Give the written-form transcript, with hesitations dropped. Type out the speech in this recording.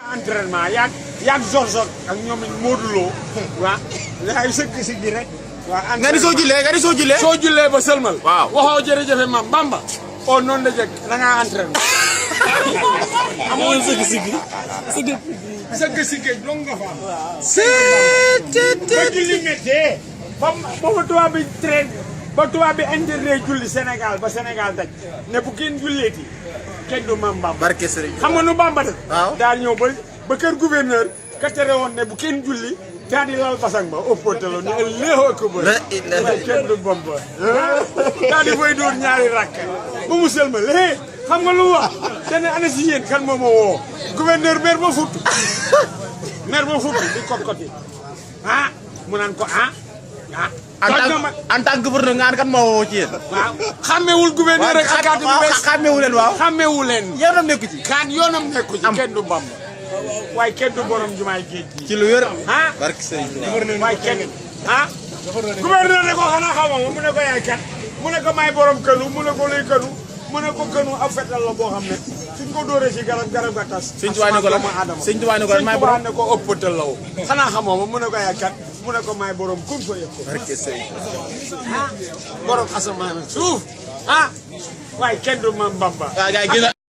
entraînement yaag Zorzo ak ñoom Modou Lo waaw yaay sëgg si gi rek waaw nga ni soo jullee ba sëlmal waaw waxoo jërëjëf Mam Bamba o noonu la jëkk da ngaa entraînement amoon sëgg sigi dong nga fa ba julli méttee ba tubaab bi train ba tubaab bi interdit julli Sénégal ba Sénégal daj ne bu kenn julleeti kenn du Mam Bamba barke Sëriñ xam nga nu Bamba def waaw daal ñëw ba kër gouverneur ka tere woon ne bu kenn julli daal di lal basang ba ëppatalo ne léexoo ko ba kenn du Bamba daal di fay dóor ñaari rakk ba mu sëlma lée xam nga lu wax dana ana si yéen kan moo ma woo gouverneur maire ba futt di kot-kot yi mu naan ko en tant que gouverneur nga kan moo woo ci yéen waaw xàmmewul gouverneur rek akaati bu bees xàmmewu leen waaw xàmmewu leen yoonam nekku ci yoonam nekku ci kenn du Bamba waaye kenn du borom jumaay géej gi ci lu wér barke Sëriñ waaye kenn gouverneur ne ko xanaa xamoo mu ne ko yaay kat mu ne ko may borom kënu mu ne ko luy kënu mu ne ko kënu ab fetal la boo xam ne suñ ko dóoree si garab ga tas sëñ Tuubaa ne ko la sëñ Tuubaa ne ko la may borom ne ko ëppatal la xanaa xamoo ma mu ne ko yaay kat mu ne ko may borom kun fa yëpp barke Sëriñ borom asamaan suuf waaye kenn du Mam Bamba